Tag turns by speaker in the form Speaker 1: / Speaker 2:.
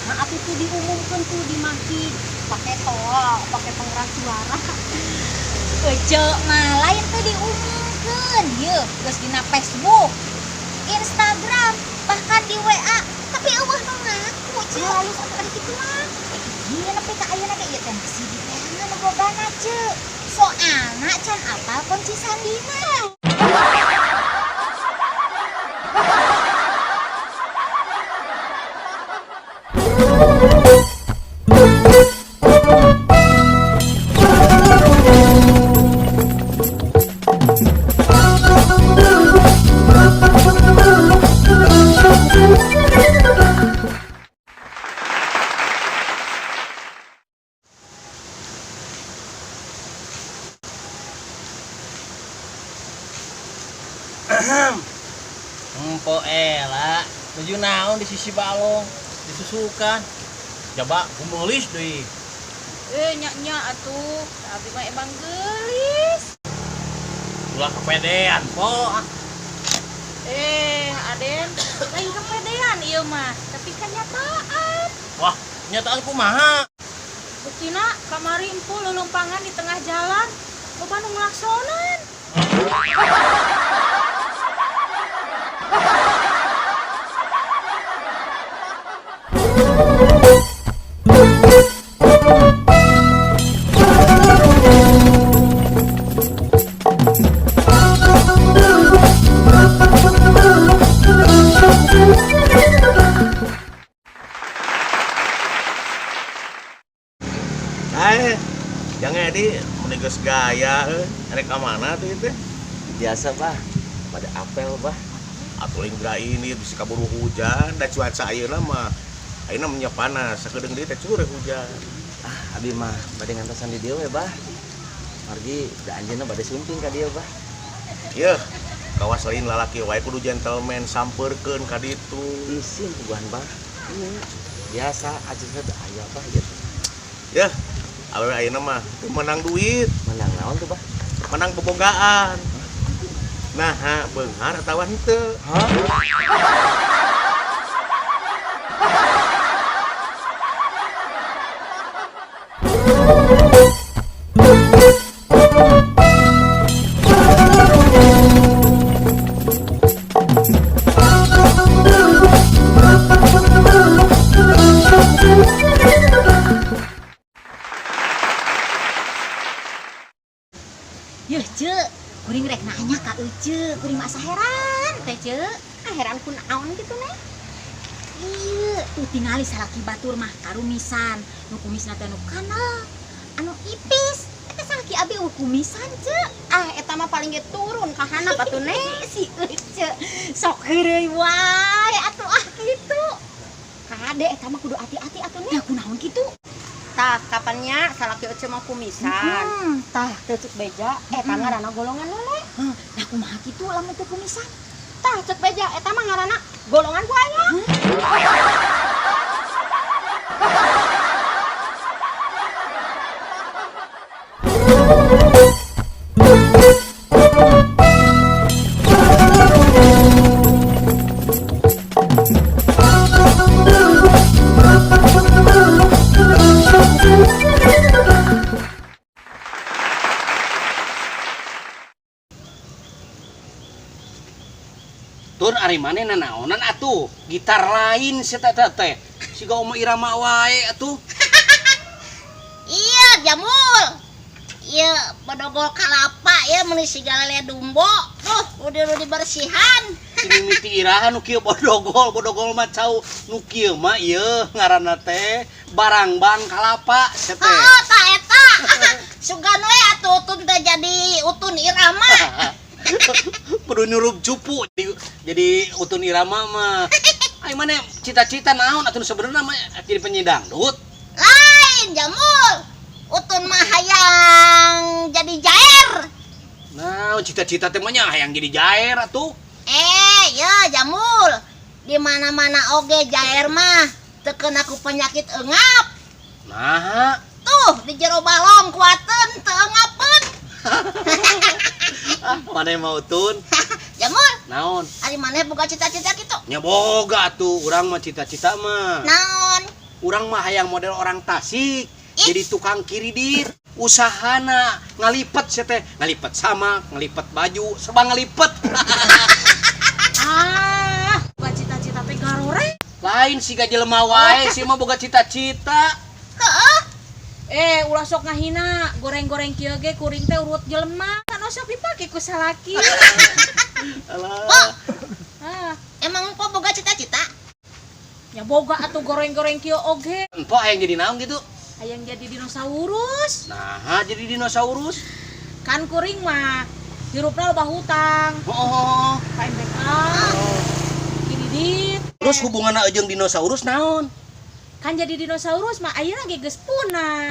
Speaker 1: Nah atuh tuh diumumkeun tuh di masjid pakai toa, pakai pengeras suara.
Speaker 2: Ece mah lain teu diumumkeun, yeuh geus dina Facebook, Instagram, bahkan di WA, tapi eueuh nu ngaku, Ceu.
Speaker 1: Halus atuh ari kitu mah.
Speaker 2: Iya, nepi ka ayeuna ge ieu teh masih diteangan nu bogana, Ceu. Soalna can apal kunci sandina.
Speaker 3: Empo ela, tuju naon di sisi balong, disusukan. Coba kumelis deui.
Speaker 4: Nya-nya atuh, abi mah emang geulis.
Speaker 3: Ulah kepedean, po.
Speaker 4: Aden, lain kepedean ieu mah, tapi kenyataan.
Speaker 3: Wah, nyataan kumaha?
Speaker 4: Buktina kamari empu lulumpangan di tengah jalan, loba nu ngelaksonan.
Speaker 5: Jangan Edi, menigus gaya, rek ka mana tuh itu?
Speaker 6: Biasa bah, pada apel bah.
Speaker 5: Atuh lingga ini bisa kaburu hujan, da cuaca ayeuna mah ayeuna mah panas, sakedeung deui teh cure hujan.
Speaker 6: Ah, abi mah bade ngantosan di dieu we bah. Margi da anjeunna bade sumping ka dieu bah.
Speaker 5: Yeuh, kawas lain lalaki wae kudu gentleman sampeurkeun ka ditu.
Speaker 6: Isin puguhan bah. Iya, biasa ajeuna teh aya bah gitu.
Speaker 5: Yeuh, awewe ayeuna mah teu menang duit.
Speaker 6: Menang naon tuh bah?
Speaker 5: Menang bobogaan. Nah, beunghar atawa henteu?
Speaker 6: Hah?
Speaker 2: Yeuh, Ceu, kuring rek nanya ka Ece, kuring mah asa heran teh, Ceu.
Speaker 1: Ah, heran ku naon kitu neh?
Speaker 2: Ieu, tuh tingali salaki batur mah karumisan, nu kumisna teh nu kanal, anu ipis. Eta salaki abi eueuh kumisan, Ceu.
Speaker 1: Ah, eta mah paling ge turun ka handap atuh neh.
Speaker 2: Si Ece sok heureuy wae atuh ah kitu.
Speaker 1: Kade eta mah kudu hati-hati atuh neh.
Speaker 2: Nah, kunaon kitu?
Speaker 1: Tah, kapannya salaki Ece mah kumisan. Tah, teu cek beja eta ngaranna golongan lele.
Speaker 2: Nah, kumaha kitu lamun teu kumisan?
Speaker 1: Tah, cek beja eta mah ngaranna golongan buaya.
Speaker 3: Tun ari maneh nanaonan atuh, gitar lain si teh teh. Siga Oma Irama wae atuh.
Speaker 7: Iya, Jamul. Iya, bedogol kalapa ya meuni siga lele dumbo. Tuh, udah dibersihan.
Speaker 3: Ini miti iraha nu kieu bodogol, bodogol mah cau nu kieu mah ieu ngaranna teh barangbang kalapa sia teh.
Speaker 7: Heeh, tah eta. Sugan we atuh utun teh jadi Utun Irama.
Speaker 3: Kudu nyurup cupu jadi Utun Irama mah. Ai maneh cita-cita naon atuh sebenarnya mah jadi penyanyi dangdut?
Speaker 7: Lain, Jamul. Utun mah hayang jadi jair.
Speaker 3: Nah, cita-cita teh mah nya hayang jadi jair atuh.
Speaker 7: Ya Jamul. Di mana-mana oge jair mah teu keuna ku penyakit eungap.
Speaker 3: Nah,
Speaker 7: tuh di jero balong kuateun teu engapeun.
Speaker 3: Ah, maneh mah Utun?
Speaker 7: Jamul.
Speaker 3: Naon?
Speaker 7: Ari maneh boga cita-cita kitu?
Speaker 3: Nya boga atuh, urang mah cita-cita mah.
Speaker 7: Naon?
Speaker 3: Urang mah hayang model orang Tasik, jadi tukang kiridit. Usahana ngalipet sia teh, ngalipet sama, ngalipet baju, serba ngalipet.
Speaker 4: Ah, boga cita-cita teh garore.
Speaker 3: Lain siga jelema wae, sia mah boga cita-cita.
Speaker 4: Eh, ulah sok ngahina, goreng-goreng kieu ge kuring teh urut jelema. Kan osok dipake ku salaki.
Speaker 3: Alah.
Speaker 4: Ah,
Speaker 7: Emang kok boga cita-cita?
Speaker 4: Ya boga atuh goreng-goreng kieu oge.
Speaker 3: Empok hayang jadi naon gitu?
Speaker 4: Hayang jadi dinosaurus.
Speaker 3: Nah, jadi dinosaurus.
Speaker 4: Kan kuring mah hirupna loba hutang.
Speaker 3: Oh.
Speaker 4: KMBK. Kredit.
Speaker 3: Terus hubunganna jeung dinosaurus naon?
Speaker 4: Kan jadi dinosaurus mah ayeuna ge geus punah.